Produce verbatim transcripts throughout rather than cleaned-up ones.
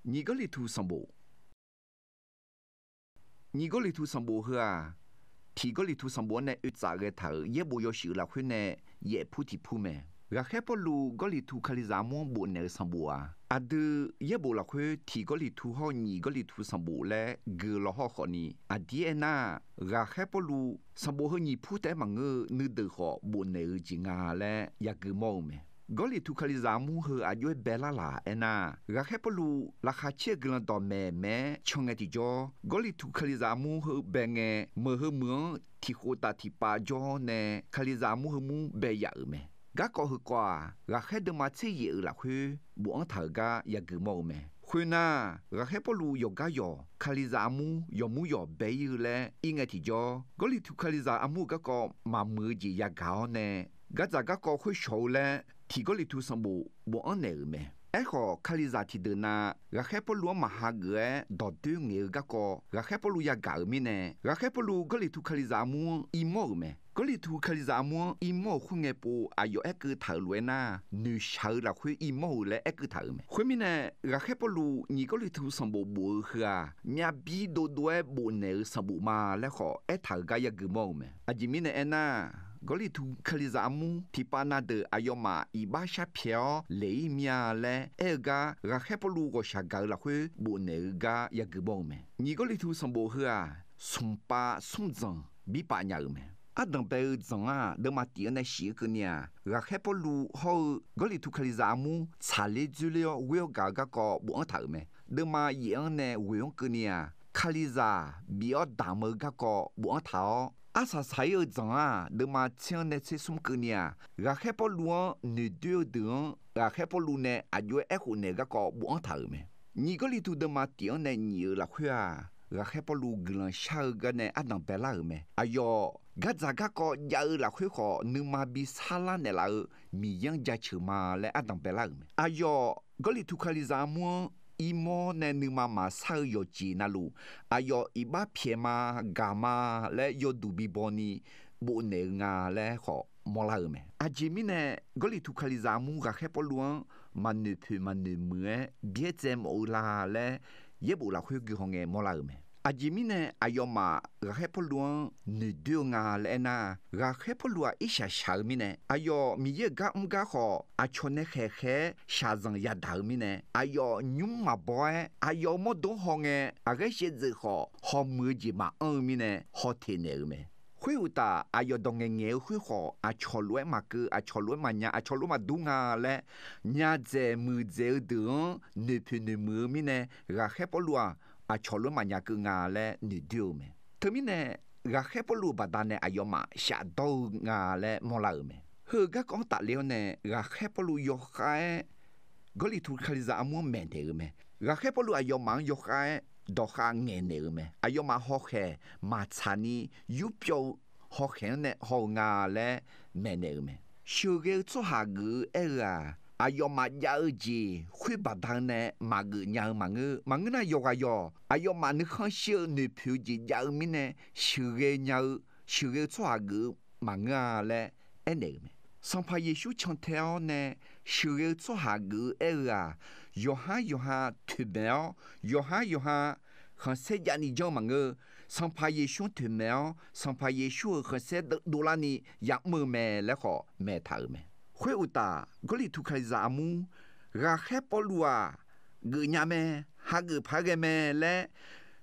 Nyiq Gawrliqtu sanqbof. Nyiq Gawrliqtu sanqbof heu-aq, Tiq Gawrliqtu sanqbof-anr nae oe tsaf ghae taq-euq yaerbof yawshuif-euq lafkhoer nae yaef pur tiq pur mae. Ghaqkhaer Pawrluv Gawrliqtu Kalizaq armur-anr bofnaeq-euq sanqbof-aq, aqdui yaerbof lafkhoer Tiq Gawrliqtu hawr-eu Nyiq Gawrliqtu sanqbof laer gui law hawr-eu khawfni, aqdir aernar-aq, Ghaqkhaer Pawrluv sanqbof heu nyiq pur taef-aer maqngeur-eu nuideuq khawf bofnaeq-eu jeq nga laer yagui mawr-eu mae. Gawrliqtu Kalizaq armur heu aqjox-aer baelar laq aernar, Ghaqkhaer Pawrluv laqkhaq caer-eu guiqlanq dawqmaeq maeq-aer can ngae tiqjawr, Gawrliqtu Kalizaq armur heu bae ngae, meuq heu meuq-anr tiq khof taf tiq pav jawr-awr nae Kalizaq armur heu mur bae yaf-euq mae. Garkawv heu kawv-aq, Ghaqkhaer deuvma tser yaef-euq lafkhoer bofanr taq-euq gar yagui mawr-eu mae. Khoernar, Ghaqkhaer Pawrluv yawqgar yawq Kalizaq armur yawqmur yawq bae ir-eu laer ir ngae tiqjawr, Gawrliqtu Kalizaq armur-euq garkawv maqmuiq-eu jeq yagaq-awr nae, gardzaq garkawv khoer shawq-eu laer Tiq Gawrliqtu sanqbof bofanr naeq-euq mae. Aerkhawf, Kalizaq tiqdeuq na Ghaqkhaer Pawrluv-anr maqha geuf-aer dawqdoer ngaeq-eu garkawv Ghaqkhaer Pawrluv yagaq-euq mirnae, Ghaqkhaer Pawrluv Gawrliqtu Kalizaq armur-anr irmawr-euq mae. Gawrliqtu Kalizaq armur-anr irmawr-euq khoerngae pov aqyawf aerkeuv taq-euq lof-aer nar, noeqshaq-eu lafkhoer irmawr-euq laer aerkeuv taq-euq mae. Khoermirnae, Ghaqkhaer Pawrluv Nyiq Gawrliqtu sanqbof bof-eu heu-aq, myavbir dovdov-aer bofnaeq-euq sanqbof ma laer khawf aertaq-euq gar yagui mawr-eu mae. Aqjeq mirnae aernar, Gawrliqtu Kalizaq armur tiqpav na deuq aqyawfmaf iqbax sharpyaeq-awr leq ir mir-a laer aer-eu gar Ghaqkhaer Pawrluv ghawqshaq gaq-eu lafkhoer bofnaeq-eu gar yagui mawr-eu mae. Nyiq Gawrliqtu sanqbof heu-aq, smq pav smr dzanq birpav nya-euq mae. Ardanq bae-eu dzanq-aq, deuvma tif-anr nae shif-eu keuvni-aq, Ghaqkhaer Pawrluv hawr-eu Gawrliqtu Kalizaq armur tsaqler dzoerler-awr ghoer-awr gaq-eu garkawv bofanr taq-euq mae. Deuvma yaef-anr nae ghoeq-anr keuvni-aq, Kalizaq bif-awr damq-eu garkawv bofanr taq-awr, arsaq saq-ir-eu dzanq-aq, deuvma tser-anr nae tser smr keuvni-aq, Ghaqkhaer Pawrluv-anr noeqdoer-eu deuq-anr Ghaqkhaer Pawrluv nae aqjox-aer aerkhof naeq-eu garkawv bofanr taq-euq mae. Nyiq Gawrliqtu deuvma tif-anr nae nyif-euq lafkhoer-aq, Ghaqkhaer Pawrluv guiqlanq shar-eu gar nae ardanq baelar-euq mae. Aqyawf gardzaq garkawv jav-eu lafkhoer khawf nuima bi sarlar naeqlaf-eu Miqyaer-anr jaceuq ma laer ardanq baelar-euq mae. Aqyawf Gawrliqtu Kalizaq armur-anr irmawr nae nuima maqsar-eu yawqjeq navluf, aqyawf iqbax pyaeq ma, gaq ma laer yawduq bi baw ni bofnaeq-eu nga laer khawf mawrlar-euq mae. Aqjeq mirnae, Gawrliqtu Kalizaq armur Ghaqkhaer Pawrluv-anr maqnoeq poeq maqnoeq muiq-aer byaerdzae mawf-eu la laer yaerbof lafkhoer guihaw ngae mawrlar-euq mae. Aqjeq mirnae aqyawfmaf Ghaqkhaer Pawrluv-anr noeqdoer-eu nga laer aernar, Ghaqkhaer Pawrluv-aq irshaq shaq-eu mirnae, aqyawf Miqyaer-euq gar mr gar khawf aqcawq nae khaeq khaeq-aer shaqzanq yadaq-eu mirnae, aqyawf nymr maqbaw-aer aqyawf-euq mawrdo-anr hawngae, aqghaer shaevdzeuf khawf hawmuiq-eu jeq maqanr-eu mirnae haw teq naeq-eu mae. Khoeruqtaf, aqyawf dawq ngaeqngaeq-eu khoer khawf, aqcawq lof-aer maqkeuv, aqcawq lof-aer maqnya, aqcawq lof-aer maqdur nga laer, nya dzaeq muiq dzaeq-eu deuq-anr noeqpoeq noeqmuiq-eu mirnae, Ghaqkhaer Pawrluv-aq, aqcawq lof-aer maqnya keuv nga laer noeqdoer-eu mae. Teumirnae, Ghaqkhaer Pawrluv-euq baqdanae aqyawfmaf shafdawr-eu nga laer mawrlar-euq mae. Heu-eu garkawv-anr tafler-awr nae, Ghaqkhaer Pawrluv yawkhav-aer Gawrliqtu Kalizaq armur-anr maeqnaeq-euq mae. Ghaqkhaer Pawrluv aqyawfmaf-anr yawkhav-aer dawqkhav ngaeqnaeq-euq mae. Aqyawfmaf hawkhaeq maqtsaq ni yurpyawv-eu hawkhaeq-anr nae haw-eu nga laer maeqnaeq-euq mae. Sheuqghae-eu tsawrhaq geuf-eu aer-eu-aq, aqyawfmaf jav-eu jeq khoer baqda-eu nae maqgeuf nya-eu maqngeur. Maqngeur nar, yawqghaq yawq aqyawfmaf nuikhanr shir-eu noeqpoeq-eu jeq jav-eu mirnae sheuqghae nya-eu, sheuqghae-eu tsawrhaq geuf-eu maqngeur-a laer aernaeq-euq mae. Sanqpaq Yeqsur cantae-awr nae sheuqghae-eu tsawrhaq geuf-eu aer-eu-aq, yawqhar yawqha toeqmaeq-awr, yawqhar yawqha khanqsaer javni janr-eu maqngeur. Sanqpaq Yeqsur-anr toeqmaeq-awr, Sanqpaq Yeqsur-euq khanqsaer dovlarni yamr-eu mae laer khawf maeqtaq-euq mae. Khoeruqtaf, Gawrliqtu Kalizaq armur Ghaqkhaer Pawrluv-aq geufnya mae, hageuf paq-aer ghae mae laer,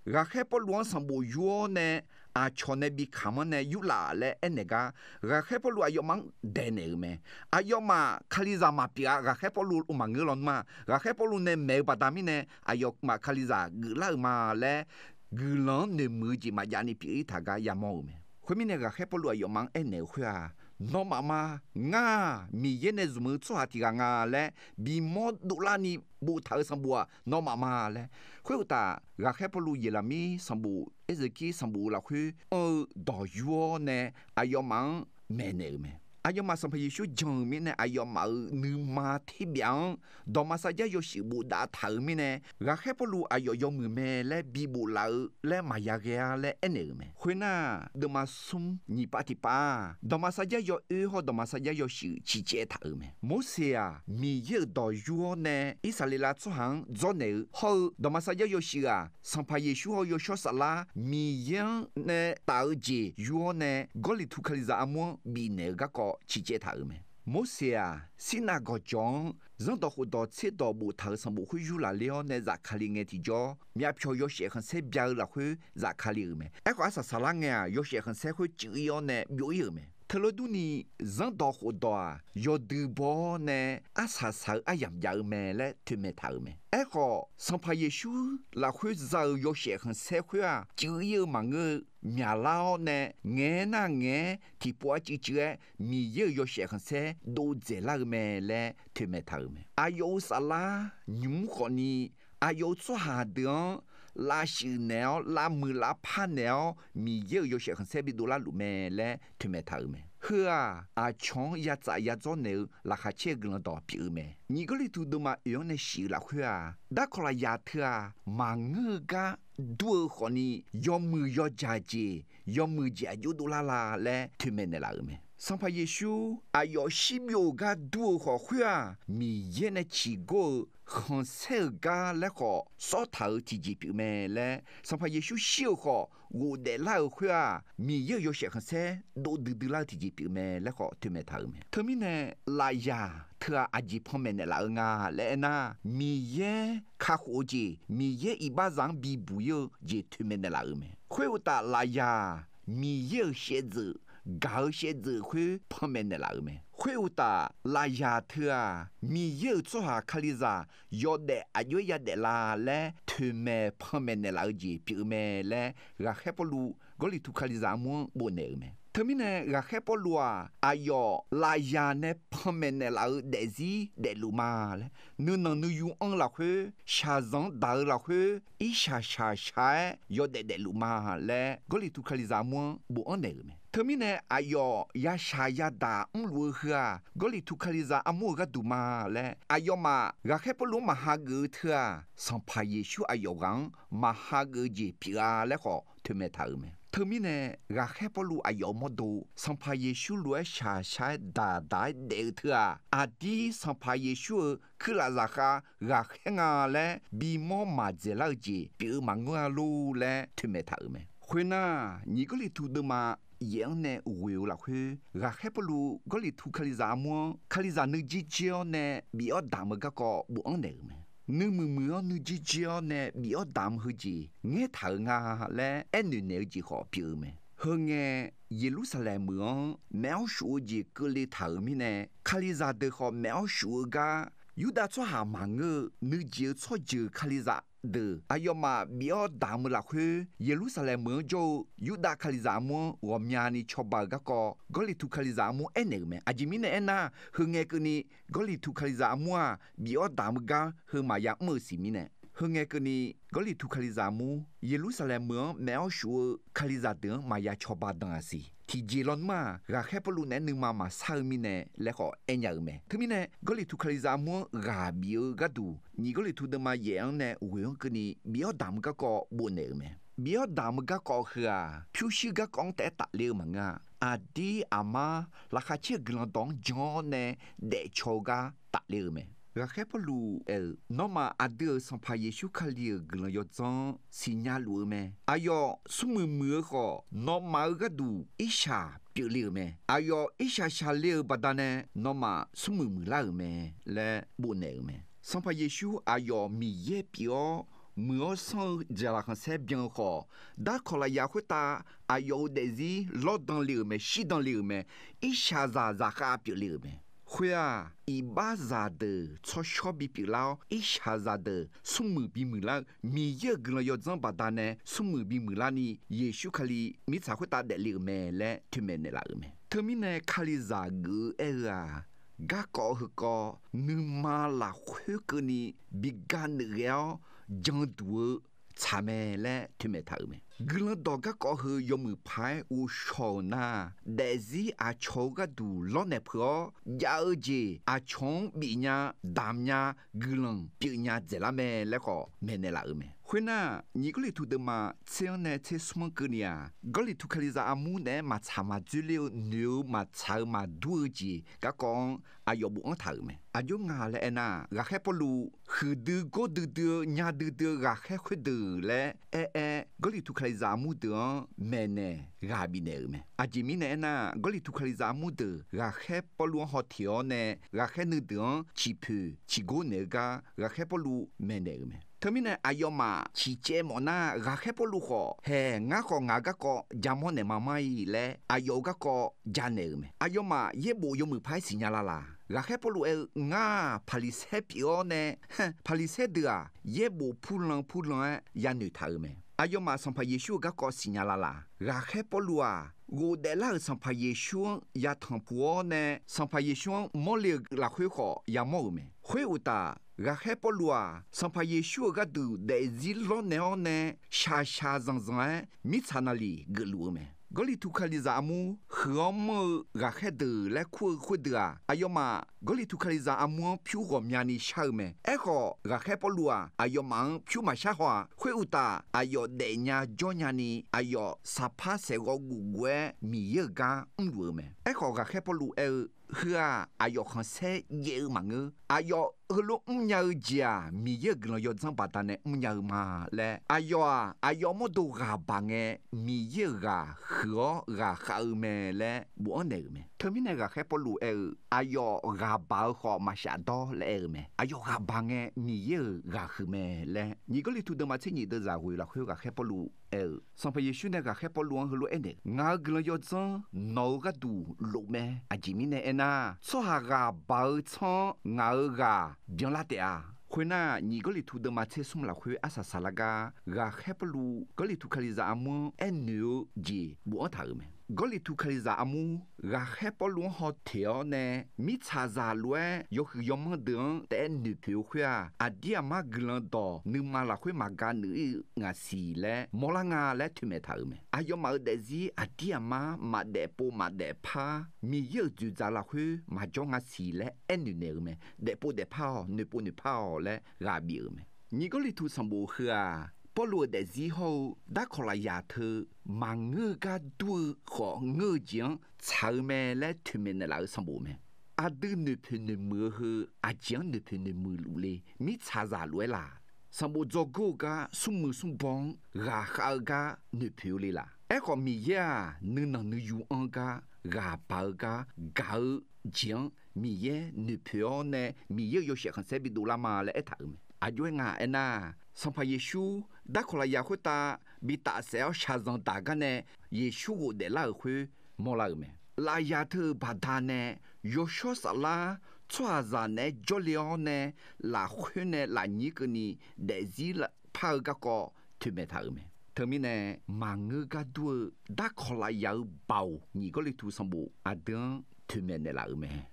Ghaqkhaer Pawrluv-anr sanqbof yur-awr nae aqcawq nae bi kamq-anr nae yurlaf laer aernaeq gar, Ghaqkhaer Pawrluv aqyawfmaf-anr daeqnaeq-euq mae. Aqyawfmaf Kalizaq maqpyeuf-a. Ghaqkhaer Pawrluv maqngeur lawnmr-a. Ghaqkhaer Pawrluv nae maeq-eu baqda mirnae aqyawfmaf Kalizaq geuflar-euq ma laer guiqlanq-anr noeqmuiq-eu jeq maqjavni pyeuf-ir taq gar yamawr-eu mae. Khoermirnae, Ghaqkhaer Pawrluv aqyawfmaf-anr aernaeq-eu khoer-aq, nawmaf ma. Ngar-aq, Miqyaer nae zmq-eu tsawrhaq tiq ghaq nga laer bimawr dovlarni boftaq-euq sanqbof-aq nawmaf ma laer. Khoeruqtaf, Ghaqkhaer Pawrluv Yeqlaqmir sanqbof, Erzeqkir sanqbof-eu lafkhoer anr-eu dawq yur-awr nae aqyawfmaf-anr maeqnaeq-euq mae. Aqyawfmaf Sanqpaq Yeqsur jan-euq mirnae, aqyawfmaf-euq nuima terbyaf-anr dawqma sarjax yawshuif bofdav taq-euq mirnae, ghaqkhaer Pawrluv aqyawf yawmuiq mae laer bibof laf-eu laer maqya ghae-ar laer aernaeq-euq mae. Khoernar, deuvma smr nyiq pav tiqpav-aq, dawqma sarjax yawoer hawr dawqma sarjax yawshuif ciqcaev taq-euq mae. Morseq-aq, Miqyaer-euq dawq yur-awr nae Irsaqleqlav tsawrhaq-anr dzawrnaeq-eu hawr-eu, dawqma sarjax yawshuif-aq, Sanqpaq Yeqsur hawr-eu Yawshawr Saflar Miqyaer-anr nae taf-eu jeq yur-awr nae, Gawrliqtu Kalizaq armur-anr bifnaeq-eu garkawv ciqcaev taq-euq mae. Morseq-aq, Sirnav gawqjawq-anr zanrdawq khofdawq tserdawq boftaq-euq sanqbof khoer yur lafler-awr nae zafkale ngae tiqjawr, myavpyawq yawshaef khanqsaer bya-eu lafkhoer zafkale-euq mae. Aerkhawf, arsaq saqlar ngae-aq, yawshaef khanqsaer khoer cuiv-ir-awr nae byov-ir-euq mae. Teulof durni, zanrdawq khofdawq-aq, yawdui baw-awr nae arsaq saq-eu aryamq jav-eu mae laer toeqmaeq taq-euq mae. Aerkhawf, Sanqpaq Yeqsur lafkhoer za-euq yawshaef khanqsaer khoer-aq, cuiv-ir-eu maqngeur-eu, myaqlar-awr nae ngaeq-aer nar ngaeq-aer tiqpov-aer cuivcuiv-aer Miqyaer-euq yawshaef khanqsaer dov dzaeqlar-eu mae laer toeqmaeq taq-euq mae. Aqyawf-euq saflar nymq-mr khawfni, aqyawf-euq tsawrhaq deuq-anr lavshuif naeq-awr lavmuiq lavpar naeq-awr Miqyaer-euq yawshaef khanqsaer bidov larluf mae laer toeqmaeq taq-euq mae. Heu-aq, aqcawq-anr yatsaf yadzawr naeq-eu laqkhaq caer-eu guiqlanq dawq pyeuf-eu mae. Nyiq Gawrliqtu deuvma oeq-anr nae shif-eu lafkhoer-aq, darkawq lafyaq teu-aq, maqngeur-eu gar dur-eu khawfni, yawmuiq yawjaq jeq, yawmuiq jeq aqjox dovlar la laer toeqmaeq naeqlaf-euq mae. Sanqpaq Yeqsur aqyawf shirbyov-euq gar dur-eu khawf khoer-aq, Miqyaer nae ciqgor-eu khanqsaer-euq gar laer khawf sawrtaq-euq tiqjeq pyeuf mae laer, Sanqpaq Yeqsur shir-euq khawf ghofdaef lar-euq khoer-aq, Miqyaer-euq yawshaef khanqsaer dov duidui lar-eu tiqjeq pyeuf mae laer khawf toeqmaeq taq-euq mae. Teumirnae, lafyaq teu-aq aqjeq panmaeq naeqlaf-eu nga laer aernar, Miqyaer kakhof-eu jeq, Miqyaer iqbaxzaq-anr bibuq-ir-eu jeq toeqmaeq naeqlaf-euq mae. Khoeruqtaf, lafyaq Miqyaer-euq shaevdzeuf, gaq-eu shaevdzeuf khoer panmaeq naeqlaf-euq mae. Khoeruqtaf, lafyaq teu-aq, Miqyaer-euq tsawrhaq Kalizaq yawdaef aqjox-aer yadaef la laer toeqmaeq panmaeq naeqlaf-eu jeq pyeuf-eu mae laer, ghaqkhaer Pawrluv Gawrliqtu Kalizaq armur-anr bofnaeq-euq mae. Teumirnae, ghaqkhaer Pawrluv-aq, aqyawf lafyaq nae panmaeq naeqlaf-eu daefzir daefluf ma laer, nuinanq nuiyu anr-eu lafkhoer, shaqzanq-anr daq-eu lafkhoer, irshaq shaqshaq-aer yawdaef daefluf ma laer, Gawrliqtu Kalizaq armur-anr bofanr naeq-euq mae. Teumirnae, aqyawf yashaq yadaq mrluf-eu heu-aq, Gawrliqtu Kalizaq armur-euq gharduq ma laer, aqyawfmaf ghaqkhaer Pawrluv-anr maqhageuf-eu teu-aq, Sanqpaq Yeqsur aqyawf ghaq-anr maqhageuf-eu jeq pyeuf-a laer khawf toeqmaeq taq-euq mae. Teumirnae, ghaqkhaer Pawrluv aqyawf-euq mawrdo Sanqpaq Yeqsur lof-aer shaqshaq-aer daqdaq-aer daef-eu teu-aq, aqdir Sanqpaq Yeqsur-euq kuirlaf zaqkhav ghaqkhaer nga laer bimawr maqdzaeqlar-eu jeq pyeuf-eu maqngeur-a lor laer toeqmaeq taq-euq mae. Khoernar, nyiq Gawrliqtu deuvma yaef-anr nae ghoe-eu lafkhoer, ghaqkhaer Pawrluv Gawrliqtu Kalizaq armur-anr Kalizaq nuijer jer-awr nae bif-awr damq-eu garkawv bofanr naeq-euq mae. Nuimuiq muiq-awr nuijer jer-awr nae bif-awr damq-eu heujeq ngaertaq-euq nga laer aernoeq naeq-eu jeq khawf pyeuf-eu mae. Heu ngae, Yeqlursaqlaeq meuq-anr maeq-awr shuf-eu jeq keuvle taq-euq mirnae, Kalizaq deuq khawf maeq-awr shuf-eu gar, Yurdav tsawrhaq maqngeur-eu nuijeq-eu tsawrjeuq Kalizaq deuq aqyawfmaf bif-awr damq-eu lafkhoer, Yeqlursaqlaeq meuq-anr jawr-eu Yurdav Kalizaq armur-anr ghawqmyani cawba-euq garkawv Gawrliqtu Kalizaq armur aernaeq-euq mae. Aqjeq mirnae aernar, heu ngae keuvni Gawrliqtu Kalizaq armur-aq, bif-awr damq-eu gar heu maqya mr-eu siq mirnae, heu ngae keuvni Gawrliqtu Kalizaq armur Yeqlursaqlaeq meuq-anr maeq-awr shuf-eu Kalizaq deuq-anr maqya cawba danq-aq siq. Tiqjeq lawnmr-aq, ghaqkhaer Pawrluv naeq-aer nuima maqsar-eu mirnae laer khawf aernya-euq mae. Teumirnae, Gawrliqtu Kalizaq armur-anr ghaq bif-eu gharduq, nyiq Gawrliqtu deuvma yaef-anr nae ghoe-anr keuvni bif-awr damq-eu garkawv bofnaeq-euq mae. Bif-awr damq-eu garkawv heu-aq, pyurshuir garkawv-anr taef-aer tafler-eu maqngeur-a. Aqdir aqmar laqkhaq caer-eu guiqlanq dawq-anr jan-awr nae daefcaw-eu gar tafler-eu mae. Ghaqkhaer Pawrluv aer-eu, Nawmaf aqdui-euq Sanqpaq Yeqsur Kali-euq guiqlanq yawdzanr-anr siqnya luf-eu mae. Aqyawf smrmuiq muiq-eu khawf, nawmaf-euq gharduq irshaq pyeufle-euq mae. Aqyawf irshaq shaqle-euq baqdanae nawmaf smrmuiq muiqlar-euq mae laer bofnaeq-euq mae. Sanqpaq Yeqsur aqyawf Miqyaer pyeuf-awr, muiq-awr sanr-eu jaqlaq khanqsaer byan-eu khawf, darkawq lafyaq khoertav aqyawf-euq daefzir lawrdan le-euq mae, shirdan le-euq mae. Irshaqzaq zaqkhav pyeufle-euq mae. Khoer-aq, iqbaxzaq deuq tsawrshawr bipyeuf lar-awr, irshaqzaq deuq smrmuiq bimuiqlar-eu Miqyaer-euq guiqlanq yawdzanr baqdanae smrmuiq bimuiqlarni, Yeqsur Kali mirtsaq khoertav daefle-euq mae laer toeqmaeq naeqlaf-euq mae. Teumirnae, Kalizaq geuf-eu aer-eu-aq, garkawv heukawv nuima lafkhoer keuvni bi gaq nuif ghae-awr janduq-eu tsaq mae laer toeqmaeq taq-euq mae. Guiqlanq dawq garkawv heu yawmuiq paq-aer ghovshaw-euq nar, daefzir aqcawq-eu gharduq lawrnaeq peuq-awr, jav-eu jeq aqcawq-anr bifnya, damq nya, guiqlanq pyeufnya dzaeqlar mae laer khawf maeqnaeq laf-euq mae. Khoernar, nyiq Gawrliqtu deuvma tser-anr nae tser smr-anr keuvni-aq, Gawrliqtu Kalizaq armur naeq-aer maqtsaq maqdzoerler-eu noeq-eu maqtsaq-eu maqdur-eu jeq garkawv-anr aqyawf bofanr taq-euq mae. Aqjox nga laer aernar, ghaqkhaer Pawrluv huiqdui gordui dui-eu nya duidui-eu ghaqkhaer khoerdeuq laer aer-aer, Gawrliqtu Kalizaq armur deuq-anr maeqnaeq ghaq bifnaeq-euq mae. Aqjeq mirnae aernar, Gawrliqtu Kalizaq armur deuq ghaqkhaer Pawrluv-anr hawteq-awr nae ghaqkhaer nuideuq-anr ciqpoeq ciqgor naeq-eu gar ghaqkhaer Pawrluv maeqnaeq-euq mae. Teumirnae aqyawfmaf ciqcaev mawfnar, ghaqkhaer Pawrluv khawf, haeq, ngar khawf ngaq-euq garkawv jamawr naeq ma mar-iq laer aqyawf-euq garkawv janaeq-euq mae. Aqyawfmaf yaerbof yawmuiq paq-aer siqnya lalaq? Ghaqkhaer Pawrluv aer-eu, Ngar-aq, Paqliqsaer pyeuf-awr nae, Paqliqsaer deuq-aq, yaerbof purlan purlan-aer yanoeq taq-euq mae. Aqyawfmaf Sanqpaq Yeqsur-euq garkawv siqnya lalaq? Ghaqkhaer Pawrluv-aq, ghofdaef lar-euq Sanqpaq Yeqsur-anr yataq puq-awr nae, Sanqpaq Yeqsur-anr mawrle-euq lafkhoer khawf yamawr-euq mae. Khoeruqtaf, ghaqkhaer Pawrluv-aq, Sanqpaq Yeqsur-euq gharduq daefzir lawrnaeq-awr nae, shaqshaq zanqzanq-aer mirtsaq navlif geufluf-eu mae. Gawrliqtu Kalizaq armur huiq-awr manr-eu ghaqkhaer deuq laer kur-eu khoerdeuq-aq, aqyawfmaf Gawrliqtu Kalizaq armur-anr pyur ghawqmyani shar-eu mae. Aerkhawf, ghaqkhaer Pawrluv-aq, aqyawfmaf-anr pyur maqshar haw-aq. Khoeruqtaf, aqyawf daefnya jawrnya ni, aqyawf saqpar saeqghawv gufguf-aer Miqyaer-euq gar mrluf-eu mae. Aerkhawf, ghaqkhaer Pawrluv aer-eu, Heu-aq, aqyawf khanqsaer jaev-eu maqngeur. Aqyawf heulof mrnya-eu jeq-aq, Miqyaer-euq guiqlanq yawdzanr baqdanae mrnya-eu ma laer, aqyawf-aq, aqyawf mawrdo ghaq baq ngae, Miqyaer-euq ghaq huiq-awr ghaq khav-eu mae laer bofanr naeq-euq mae. Teumirnae ghaqkhaer Pawrluv aer-eu, Aqyawf ghaq baq-eu khawf maqshaf dawr laer aer-eu mae. Aqyawf ghaq baq ngae, Miqyaer-euq ghaq huiq mae laer nyiq Gawrliqtu deuvma tser nyiq deuvzaq ghoeq lafkhoer ghaqkhaer Pawrluv aer-eu, Sanqpaq Yeqsur nae ghaqkhaer Pawrluv-anr heulof aernaeq, Ngaq-euq guiqlanq yawdzanr nawq-eu gharduq lof mae. Aqjeq mirnae aernar, tsawrhaq ghaq baq-eu tsanr-anr ngaq-euq ghaq byanlar taef-a. Khoernar, nyiq Gawrliqtu deuvma tser smr lafkhoer arsaq saqlar gar, ghaqkhaer Pawrluv Gawrliqtu Kalizaq armur-anr aernoeq-eu jeq bofanr taq-euq mae. Gawrliqtu Kalizaq armur ghaqkhaer Pawrluv-anr hawteq-awr nae, mirtsaqzaq lof-aer yawhuiq yawmanr deuq-anr taef-aer noeqpoeq-eu khoer-aq, aqdir aqmar guiqlanq dawq nuima lafkhoer maqga nuir-eu ngaq siq laer mawrlar nga laer toeqmaeq taq-euq mae. Aqyawfmaf-euq daefzir aqdir aqmar maqdaef pov maqdaef par, Miqyaer-euq dzoeqdzaq lafkhoer maqjawr nga siq laer aernoeq naeq-euq mae. Daefpov daefpar-awq, noeqpov noeqpar-awq laer ghaq bif-euq mae. Nyiq Gawrliqtu sanqbof heu-aq, Pawrluv-euq daefzir hawr-eu darkawq lafyaq teu maqngeur-eu gar dur-eu khawf ngeur-eu jeq-anr tsaq-eu mae laer toeqmaeq naeqlaf-eu sanqbof mae. Aqdui noeqpoeq noeqmuiq-eu heu aqjeq-anr noeqpoeq noeqmuiq luf le? Mirtsaqzaq lof-aer laq? Sanqbof dzawgor-eu gar smrmuiq smrbaw-anr ghaqkhav-eu gar noeqpoeq-eu le laq? Aerkhawf, Miqyaer-aq, nuinanq nuiyu anr-eu gar, ghaq baq-eu gar gaq-eu jeq-anr Miqyaer noeqpoeq-awr nae Miqyaer-euq yawshaef khanqsaer bidov lar ma laer aertaq-euq mae. Aqjox-aer nga aernar, Sanqpaq Yeqsur darkawq lafyaq khoertav bitaf saef-awr shaqzanq daq gar nae Yeqsur ghofdaef lar-euq khoer mawrlar-euq mae. Lafyaq teu-euq baqdanae yawshawr saflar tsawrhaqzaq naeq-aer jawrle-awr nae lafkhoer nae lafnyir keuvni daefzir par-eu garkawv toeqmaeq taq-euq mae. Teumirnae maqngeur gar dur-eu darkawq lafyaq-eu baoq nyiq Gawrliqtu sanqbof aqdui-anr toeqmaeq naeqlaf-euq mae.